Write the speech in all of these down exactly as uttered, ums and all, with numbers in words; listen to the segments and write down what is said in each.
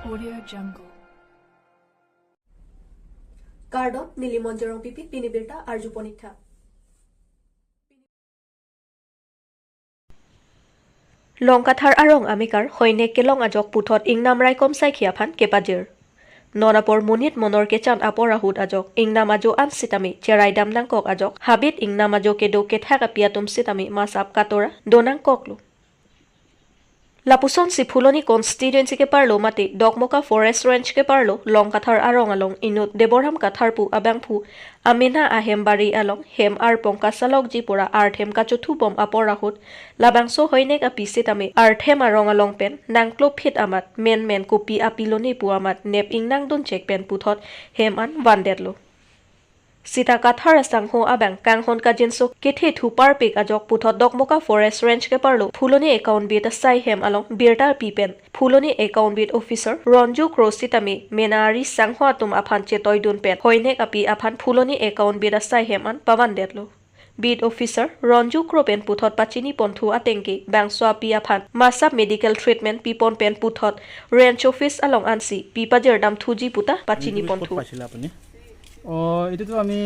Audio Jungle. Kardom, neli Monjorong Pipi, pini birta arju ponik tha. Longkathar arong amekar hoinek kelong ajok puthot ingnam raikom saikhi aphan kepajir. Non apor monit monor kechan apor ahut ajok ingnam ajo an sitame cherai dam nangkok ajok habit ingnam ajo kedo kethak api atum sitame masap katora do nangkoklo. Lapusonsi Phuloni constituency keparlo mate Dokmoka Forest Range keparlo Longkathar arong along inut Deboram Kathar pu abangphu amena ahem bari along hem arpong kasalokji pura arthem kachothu bom apor ahut labangso hoinek api sitame arthem arong along pen nangklophit amat menmen kopi api lone pu amat nep ingnang dunchek pen puthot hem an vandetlo. Sita Kathar asangho abang kanghon kajinso kethe thu parpik ajok puthot Dokmoka Forest Range keparlo Phuloni account bit asai hem along birta pi pen Phuloni account bit officer Ronju Kro sitame mena ari sangho atum aphan chetoi dun pen hoinek api aphan Phuloni account bit asai hem an pavandetlo. Beat officer Ronju Kro pen puthot pachini ponthu atengke bangso api aphan masap medical treatment pipon pen puthot range office along ansi pi pajirdam thuji puta pachini এইটো ক'ত ponthu. পাইছিলে আপুনি? অ, এইটোতো আমি,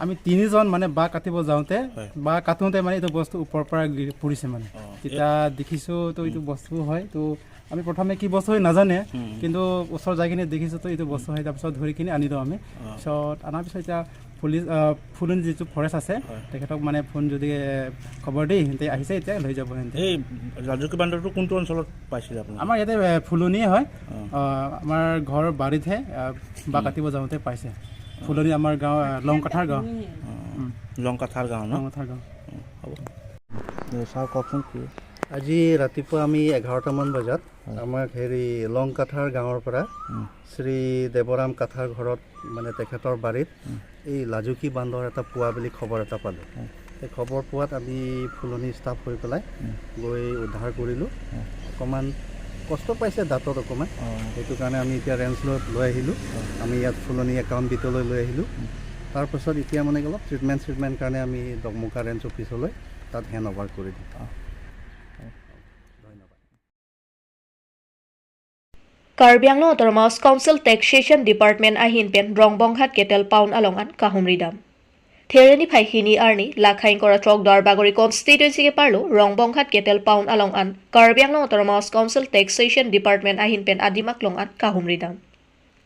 আমি তিনিজন মানে বাঁহ কাটিব যাওঁতে, হয়। বাঁহ কাটোতে মানে এইটো বস্তু ওপৰৰ পৰা গি-, পৰিছে মানে। অ, তেতিয়া দেখিছো তো এইটো উম। বস্তু হয়। তো আমি প্ৰথমে কি বস্তু হয় নাজানে, উম। কিন্তু ওচৰত যাই কিনে দেখিছো তো এইটো বস্তু হয়। তাৰপিছত ধৰি কিনে আনিলো আমি। অ। পিছত অনাৰ পিছত এতিয়া পুলিচ, আহ, ফুলনি যিটো ফৰেষ্ট আছে, হয়। তেখেতক মানে ফোন যদি, এ, খবৰ দি সিহঁতে আহিছে, এতিয়া লৈ যাব সিহঁতে। এই লাজুকী বান্দৰটো কোনটো অঞ্চলত পাইছিলে আপুনি? আমাৰ ইয়াতে, এ, ফুলনিয়ে হয়। অ। আহ, আমাৰ ঘৰৰ বাৰীতহে, আহ, বাঁহ উম। কাটিব যাওঁতে পাইছে। ফুলনি আমাৰ গাঁও, আহ, লংকাথাৰ গাঁও। অ। উম। লংকাথাৰ গাঁও ন? লংকাথাৰ গাঁও। অ, হ'ব। দে, ছাৰ কওকচোন কি? আজি ৰাতিপুৱা আমি এঘাৰটামান বজাত হয়। আমাক হেৰি লংকাথাৰ গাঁৱৰ পৰা উম। শ্ৰী দেৱৰাম কাথাৰ ঘৰত মানে তেখেতৰ বাৰীত উম। এই লাজুকী বান্দৰ এটা পোৱা বুলি খবৰ এটা পালোঁ। উম। সেই খবৰ পোৱাত আমি ফুলনি ষ্টাফ হৈ পেলাই উম। গৈ উদ্ধাৰ কৰিলোঁ। উম। অকণমান কষ্ট পাইছে দাঁতত অকণমান। অ। সেইটো কাৰণে আমি এতিয়া ৰেঞ্জলৈ লৈ আহিলোঁ। অ। আমি ইয়াত ফুলনি একাউণ্ট বিটলৈ লৈ আহিলোঁ। উম। তাৰ পাছত এতিয়া মানে অলপ ট্ৰিটমেণ্ট, ট্ৰিটমেণ্ট কাৰণে আমি দকমোকা ৰেঞ্জ অফিচলৈ তাত হেণ্ড অভাৰ কৰি দিম। অ। ধন্যবাদ। Karbi Anglong Autonomous Council Taxation Department ahin pen Rongbonghat Kettle Pond along an kahumri dam. Thereni phai hini arni, lakhain kora throk Duarbagori constituency keparlo Rongbonghat Kettle Pond along an Karbi Anglong Autonomous Council Taxation Department ahin pen adimak long an kahumri dam.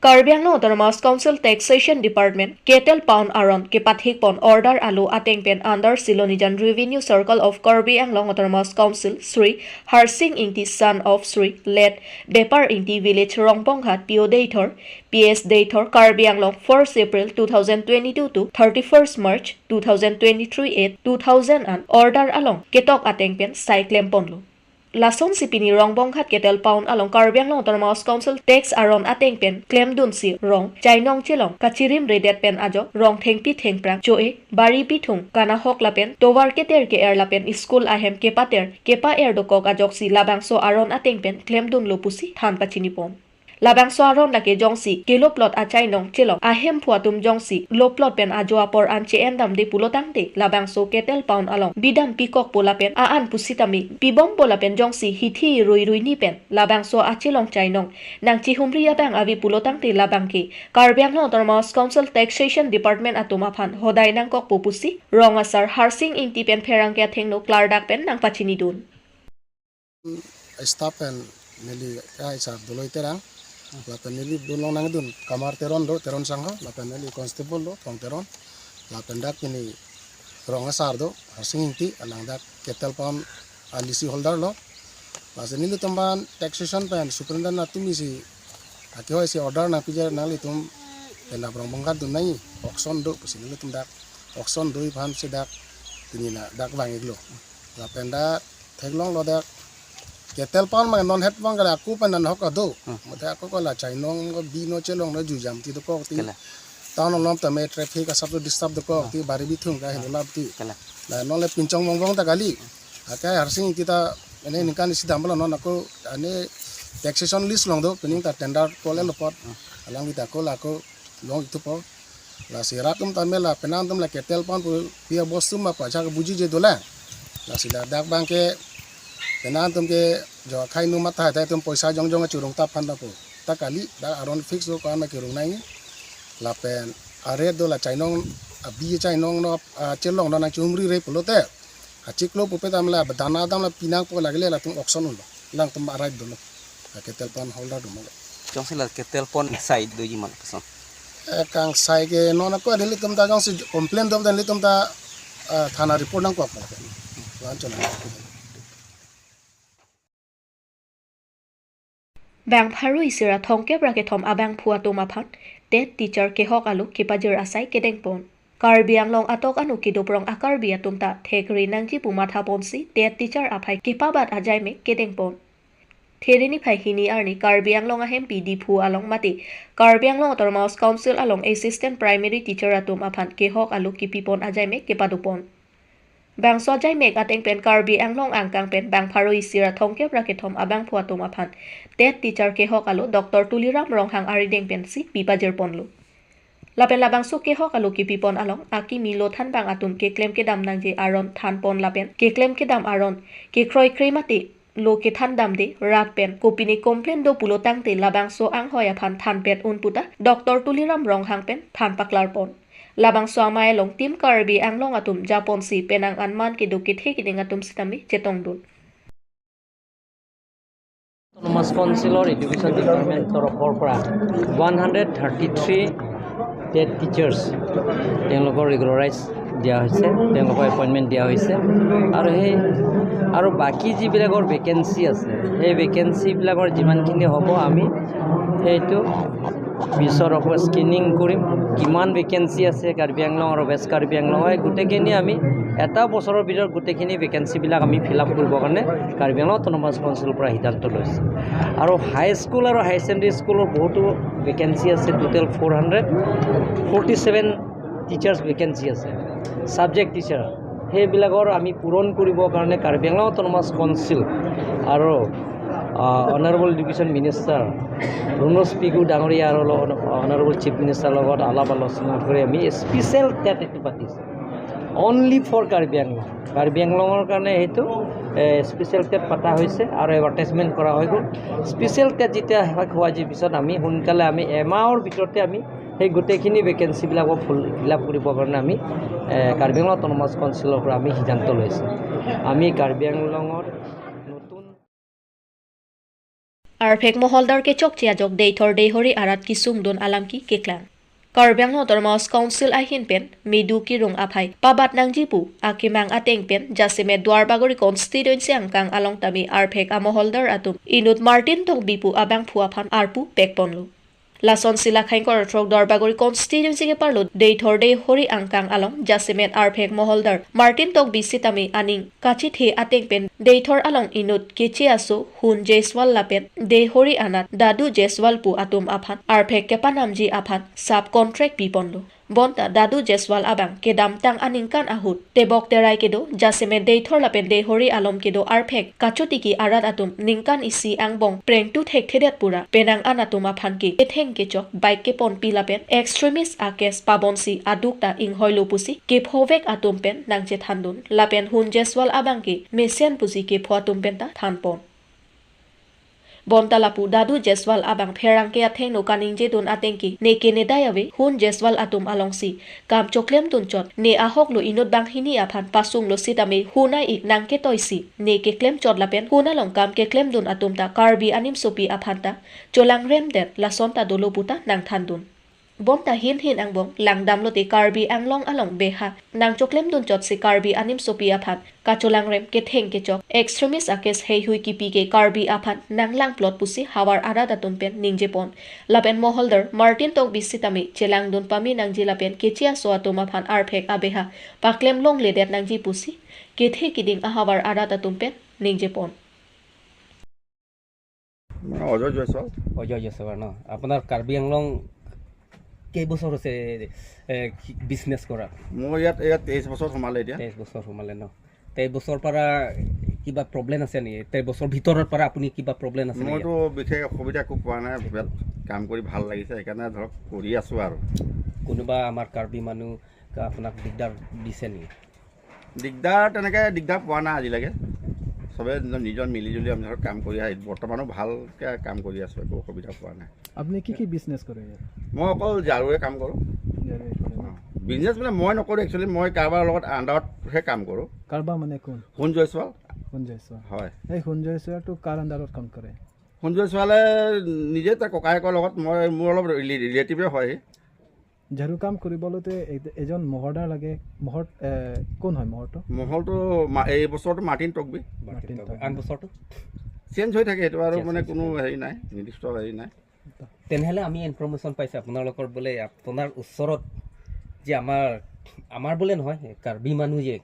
Karbi Anglong Autonomous Council Taxation Department Kettle Pond aron kepathik pon order alo ateng pen under Silonijan Revenue Circle of Karbi Anglong Autonomous Council Sri Harsing Ingti, son of Sri late Depar Ingti, village Rongbonghat, P O Deithor, P S Deithor, Karbi Anglong, first April two thousand twenty-two to thirty-first March two thousand twenty-three at two thousand an order along ketok ateng pen sai klem ponlo. Lasonsi pini Rongbonghat Kettle Pond along Karbi Anglong Autonomous Council tax aron ateng pen klemdunsi rong chainong chelong kachirimredet pen ajok rong thengpi thengphrang cho-e, bari bithung kanahok lapen tovar keter ke-er lapen school ahem kepater kepa-er dokok ajoksi labangso aron ateng pen klemdunlo pusi than pachini pon. Labangso aron lake jongsi keloplot achainong chelong ahemphu atum jongsi loplot pen ajo apor an che-en damde pulotangte labangso Kettle Pond along bidam pikokpo lapen a-an pusitame pibompo lapen jongsi hithi rui ruini pen labangso achelong chainong nangchihumri abang ave pulotangte labangke Karbi Anglong Autonomous Council Taxation Department atum aphan hodai nangkokpo pusi rong asar Harsing Ingti pen pherangke athengno klardak pen nangpachinidun. Staff pen neli ka isar Doloi Terang. Lapen neli dun longnangdun Kamar Teron do, Teron sangho, lapen neli constable do, Tong Teron. Lapen dak pini rong asar do, Harsing Ingti, alang dak Kettle Pond a lease holder lo. Laso nelitum aphan taxation pen superintendent atum isi, aki hoi si order nangpijak nanglitum pen dak Rongbonghat dun nai, auction do pusi nelitum dak auction do aphansi dak pini na dak vang-iklo. Lapen dak theklonglo dak Kettle Pond ma non het vang kala ako pen nanahok ado. Hmm. Mate ako kala chainong bino chelonglo jujam ti dokok ti. Kala. Town along tame traffic asap do disturb dokok ti bari bithung ka helo lap ti. Kala. Na non le pinchong vong vong ta kali. Akai Harsing Ingti ta ene ningkan isi dam lo non ako ane taxation lease long do pening ta tender call lo apot. Hmm. Alang kita ako la ako long itu po. Lasi rat atum tame la penang atum la Kettle Pond pu pi abostu ma pajak buji je dolang. Lasi la dak abangke penang atum ke jo akhai nu matha ta atum poisa jongjong achurung tap phan lapu. Ta kali, dak aron fix lo ko-an ma kerung nangji. Lapen a-rate do la chainong, abi chainong no, ah, chelong no nangchumri re pulote, achiklo pupe ta mala, ba dana dam la pinangpo, lake le latum auction unlo. Alangtum a-right dolo. Lake telpon holder do mala. Jongsi la ke telpon side doji ma lapuson. Eh, kangsai ke non ako nelitum ta jongsi complain do, nelitum ta, ah, thana report nangkok mala. Wan chona. Bang pharo isi ra thomkep ra kethom abangphu atum aphan TET teacher kehok alo kepajir asai kedengpon. Karbi Anglong atok anu kedoprong a-Karbi atum ta thekri nangji pu mathaponsi TET teacher aphai kepabat ajaimek kedengpon. Therini phai hini arni Karbi Anglong ahempi Diphu along mate Karbi Anglong Autonomous Council along Assistant Primary Teacher atum aphan kehok alo kepipon ajaimek kepadopon. Bangso ajaimek ateng pen Karbi Anglong angkang pen bang pharo isi ra thomkep ra kethom abangphu atum aphan TET teacher kehok alo Doctor Tuliram Ronghang arideng pensi pipajirponlo. Lapen labangso kehok alo kepipon along akimi lo thanbang atum keklem kedam nangji aron thanpon lapen keklem kedam aron kekroikre mate lo kethan damde rat pen kopine complain do pulo tangte labangso anghoi aphan thanpet un puta Doctor Tuliram Ronghang pen than paklarpon. Labangso amei along Team Karbi Anglong atum japonsi penang anman kedo kethe keding atum sitame chetongdun. Autonomous Councilor Education Department তৰফৰ পৰা one hundred thirty three TET teachers তেওঁলোকৰ ৰেগুলাৰাইজ দিয়া হৈছে, তেওঁলোকৰ এপইণ্টমেণ্ট দিয়া হৈছে। আৰু সেই, আৰু বাকী যিবিলাকৰ ভেকেঞ্চি আছে, সেই ভেকেঞ্চিবিলাকৰ যিমানখিনি হ'ব, আমি সেইটো পিছত আকৌ স্ক্ৰিনিং কৰিম। কিমান ভেকেঞ্চি আছে কাৰ্বি আংলং আৰু ৱেষ্ট কাৰ্বি আংলং, এই গোটেইখিনি আমি এটা বছৰৰ ভিতৰত গোটেইখিনি ভেকেঞ্চিবিলাক আমি ফিল আপ কৰিবৰ কাৰণে কাৰ্বি আংলং অট'নমাছ কাউন্সিলৰ পৰা সিদ্ধান্ত লৈছোঁ। আৰু হাই স্কুল আৰু হাই ছেকেণ্ডেৰী স্কুলৰ বহুতো ভেকেঞ্চি আছে, total four hundred forty seven teachers vacancy আছে, ছাবজেক্ট টিচাৰ। সেইবিলাকৰ আমি পূৰণ কৰিবৰ কাৰণে কাৰ্বি আংলং অট'নমাছ কাউন্সিল আৰু, আহ, অনাৰেবল এডুকেশ্যন মিনিষ্টাৰ ৰণোজ পেগু ডাঙৰীয়া আৰু লগ-, অনাৰেবল চিফ মিনিষ্টাৰৰ লগত আলাপ আলোচনা কৰি আমি স্পেচিয়েল টেট এইটো পাতিছোঁ, অনলি ফৰ কাৰ্বি আংলং। কাৰ্বি আংলঙৰ কাৰণে সেইটো, এ, স্পেচিয়েল টেট পতা হৈছে আৰু এডভাৰটাইজমেণ্ট কৰা হৈ গ'ল। স্পেচিয়েল টেট যেতিয়া শেষ হোৱাৰ পিছত আমি সোনকালে আমি এমাহৰ ভিতৰতে আমি সেই গোটেইখিনি ভেকেঞ্চিবিলাকক ফুল ফিল আপ কৰিবৰ কাৰণে আমি, এ, কাৰ্বি আংলং অট'নমাছ কাউন্সিলৰ পৰা আমি সিদ্ধান্ত লৈছোঁ। আমি কাৰ্বি আংলঙত নতুন Arphek moholdar kechokche ajok Deithor Deihori arat kesungdun alam ke keklang. Karbi Anglong Autonomous Council ahin pen medu kerung aphai pabat nangji pu akemang ateng pen jasemet Duarbagori constituency angkang along tame arphek amoholdar atum inut Martin Tokbi pu abangphu aphan arpu pekponlo. Lasonsi la khang kor throk Duarbagori constituency keparlo Deithor Deihori angkang along jasemet arphek moholdar Martin Tokbi sitame aning kachethe ateng pen Deithor along inut keche aso Hun Jaiswal lapen Deihori anat Dadu Jaiswal pu atum aphan arphek kepanamji aphan sub contract piponlo. Bonta Dadu Jaiswal abang kedamtang aningkan ahut tebok terai kedo, jasemet Deithor lapen Deihori along kedo arphek kachotiki arat atum ningkan isi angbong prengtu thekthedet pura penang an atum aphan ke ketheng kechok bike keponpi lapen extremist a-case pabonsi aduk ta inghoilo pusi kephovek atum pen nangchethandun lapen Hun Jaiswal abang ke mesen pusi kepho atum pen ta thanpon. Bonta lapu Dadu Jaiswal abang pherangke athengno kaningjedun ateng ke ne kenedai ave Hun Jaiswal atum alongsi kam choklemdun chot, ne ahok lo inut banghini aphan pasunglo sitame Hun a-ik nangketoisi ne keklem chot lapen Hun along kam keklemdun atum ta Karbi animsopi aphan ta cholangremdet lason ta dolo puta nangthandun. Bonta hin hin angbong langdamlote Karbi Anglong along beha nangchoklemdun chotsi Karbi animsopi aphan kacholangrem ketheng kechok extremist a-case heihui kipi ke Karbi aphan nanglangplot pusi havar arat atum pen ningjepon. Lapen moholdar Martin Tokbi sitame chelangdun pame nangji lapen keche aso atum aphan arphek abeha paklem longledet nangji pusi kethe keding ahavar arat atum pen ningjepon. মানে অজয় জয়ছোৱাল। অজয় জয়ছোৱাল ন? আপোনাৰ কাৰ্বি আংলং কেইবছৰ হৈছে, এ, কি-, বিজনেছ কৰা? মোৰ ইয়াত, ইয়াত তেইছ বছৰ সোমালে এতিয়া। তেইছ বছৰ সোমালে ন? তেইছ বছৰ পৰা কিবা প্ৰব্লেম আছে নেকি? তেইছ বছৰ ভিতৰৰ পৰা আপুনি কিবা প্ৰব্লেম আছে নেকি? মইতো বিশেষ অসুবিধা একো পোৱা নাই। ইয়াত কাম কৰি ভাল লাগিছে, সেইকাৰণে ধৰক কৰি আছোঁ আৰু। কোনোবা আমাৰ কাৰ্বি মানুহ আপোনাক দিগদাৰ দিছে নেকি? দিগদাৰ, তেনেকে দিগদাৰ পোৱা নাই আজিলৈকে। চবে নিজৰ, নিজৰ মিলিজুলি আমি ধৰক কাম কৰি আহি বৰ্তমানো ভালকে কাম কৰি আছোঁ, একো অসুবিধা পোৱা নাই। আপুনি কি কি বিজনেছ কৰে ইয়াত? মই অকল ঝাৰুৱে কাম কৰোঁ। ইয়াৰে কৰে ন? বিজনেছ মানে মই নকৰোঁ, একচুৱেলি মই কাৰোবাৰ লগত আণ্ডাৰতহে কাম কৰোঁ। কাৰোবাৰ মানে কোন? সোণ জয়ছোৱাল। সোণ জয়ছোৱাল। হয়। এই সোণ জয়ছোৱালটো কাৰ আণ্ডাৰত কাম কৰে? সোণ জয়ছোৱালে নিজে তাৰ ককায়েকৰ লগত, মই, মোৰ অলপ ৰিলে- ৰিলেটিভে হয়। ঝাৰু কাম কৰিবলৈতে এ- এজন মহৰদাৰ লাগে। মহৰ এ, কোন হয় মহৰটো? মহলটো মা- এই বছৰটো মাৰ্টিন তকবি। মাৰ্টিন মাৰ্টিন তকবি। আন বছৰটো? চেঞ্জ হৈ থাকে, এইটো আৰু চেঞ্জ মানে হৈ কোনো থাকে। হেৰি নাই, নিৰ্দিষ্ট হেৰি নাই। তেনেহ'লে আমি ইনফৰমেশ্যন পাইছোঁ আপোনালোকৰ বোলে আপোনাৰ ওচৰত যে আমাৰ, আমাৰ বোলে নহয়, কাৰ্বি মানুহ যে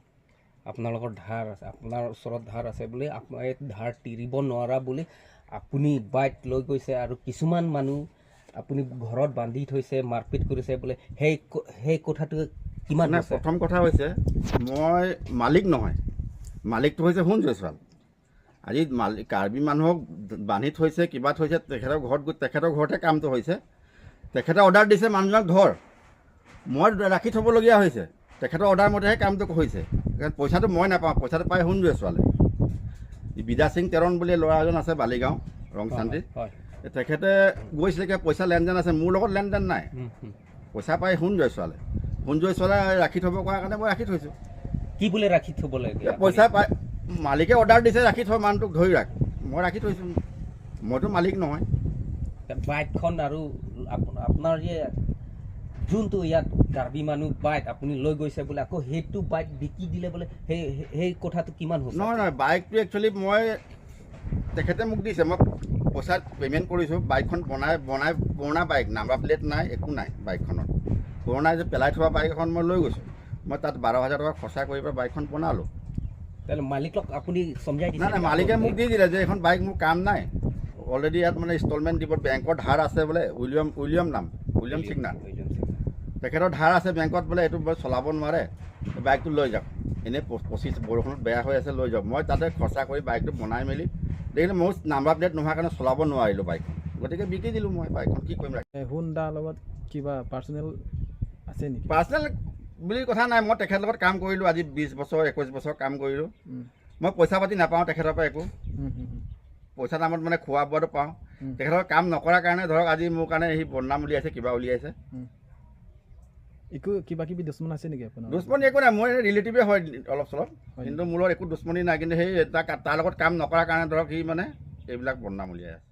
আপোনালোকৰ ধাৰ আছে, আপোনাৰ ওচৰত ধাৰ আছে বুলি, আপোনাৰ এই ধাৰ তিৰিব নোৱাৰা বুলি আপুনি বাইক লৈ গৈছে আৰু কিছুমান মানুহ আপুনি ঘৰত বান্ধি থৈছে, মাৰপিট কৰিছে বোলে। সেই ক- সেই কথাটো কিমান মানে সঁচা? প্ৰথম কথা হৈছে, মই মালিক নহয়, মালিকটো হৈছে সোণ জয়ছোৱাল। আজি মালিক, কাৰ্বি মানুহক বান্ধি থৈছে, কিবা থৈছে, তেখেতৰ ঘৰত গৈ, তেখেতৰ ঘৰতে কামটো হৈছে। তেখেতে অৰ্ডাৰ দিছে মানুহজনক ধৰ, মই ৰাখি থ'বলগীয়া হৈছে। তেখেতৰ অৰ্ডাৰ মতেহে কামটো হৈছে। কাৰণ পইচাটো মই নাপাওঁ, পইচাটো পায় সোণ জয়ছোৱালে। এই বিদ্যা সিং তেৰণ বুলি ল'ৰা এজন আছে বালিগাঁও, ৰংচান্দি। হয়। তেখেতে গৈছিলে, কিবা পইচা লেনদেন আছে, মোৰ লগত লেনদেন নাই। হুম, হুম। পইচা পায় সোণ জয়ছোৱালে। সোণ জয়ছোৱালে ৰাখি থ'ব কোৱাৰ কাৰণে মই ৰাখি থৈছোঁ। কি বোলে ৰাখি থ'ব লাগে এই আপুনি? পইচা পায়, মালিকে অৰ্ডাৰ দিছে, ৰাখি থ, মানুহটোক ধৰি ৰাখ। মই ৰাখি থৈছোঁ। মইতো মালিক নহয়। বাইকখন আৰু আপ- আপোনাৰ যে যোনটো ইয়াত কাৰ্বি মানুহ বাইক আপুনি লৈ গৈছে বোলে, আকৌ সেইটো বাইক বিকি দিলে বোলে, সেই সেই- সেই কথাটো কিমান সঁচা? নহয়, নহয়, বাইকটো একচুৱেলি মই, তেখেতে মোক দিছে, মই পইচা পে'মেণ্ট কৰিছোঁ, বাইকখন বনাই, বনাই, পুৰণা বাইক, নাম্বাৰ প্লেট নাই, একো নাই বাইকখনত। পুৰণা যে পেলাই থোৱা বাইক এখন মই লৈ গৈছোঁ। মই তাত বাৰ হাজাৰ টকা খৰচা কৰি পেলাই বাইকখন বনালোঁ। তেতিয়াহ'লে মালিকক আপুনি চমজাই দিছে নাই, নাই, নেকি? মালিকে আপুনি মোক দি দিলে যে এইখন বাইক মোৰ কাম নাই, অলৰেডি ইয়াত মানে ইনষ্টলমেণ্ট দিব, বেংকৰ ধাৰ আছে বোলে, উইলিয়াম, উইলিয়াম নাম, উইলিয়াম সিং নাম। উইলিয়াম সিং। তেখেতৰ ধাৰ আছে বেংকত, বোলে এইটো মই চলাব নোৱাৰে, বাইকটো লৈ যাওক, এনেই প- পঁচিছ বৰষুণত বেয়া হৈ আছে, লৈ যাওক। মই তাতে খৰচা কৰি বাইকটো বনাই মেলি দেখিলোঁ, মোৰ নাম্বাৰ প্লেট নোহোৱাৰ কাৰণে চলাব নোৱাৰিলোঁ বাইকখন, গতিকে বিকি দিলোঁ মই বাইকখন। কি কৰিম? এ, সোণ দাৰ লগত কিবা পাৰ্চনেল আছে নেকি? পাৰ্চনেল বুলি কথা নাই, মই তেখেতৰ লগত কাম কৰিলোঁ আজি বিছ বছৰ, একৈছ বছৰ কাম কৰিলোঁ। উম, মই পইচা পাতি নাপাওঁ তেখেতৰ পৰা একো, উম, উম, উম, পইচা নামত মানে খোৱা বোৱাটো পাওঁ। উম। তেখেতৰ কাম নকৰাৰ কাৰণে ধৰক আজি মোৰ কাৰণে সি বদনাম উলিয়াইছে, কিবা উলিয়াইছে। উম। একো কিবা কিবি দুশ্মন আছে নেকি আপোনাৰ? দুশ্মনী একো নাই, মোৰ ৰিলেটিভে হয় অলপ চলপ, হয় কিন্তু মোৰ লগত একো দুশ্মনী নাই। কিন্তু সেই এটা কা- তাৰ লগত কাম নকৰাৰ কাৰণে ধৰক সি মানে এইবিলাক বদনাম উলিয়াই আছে।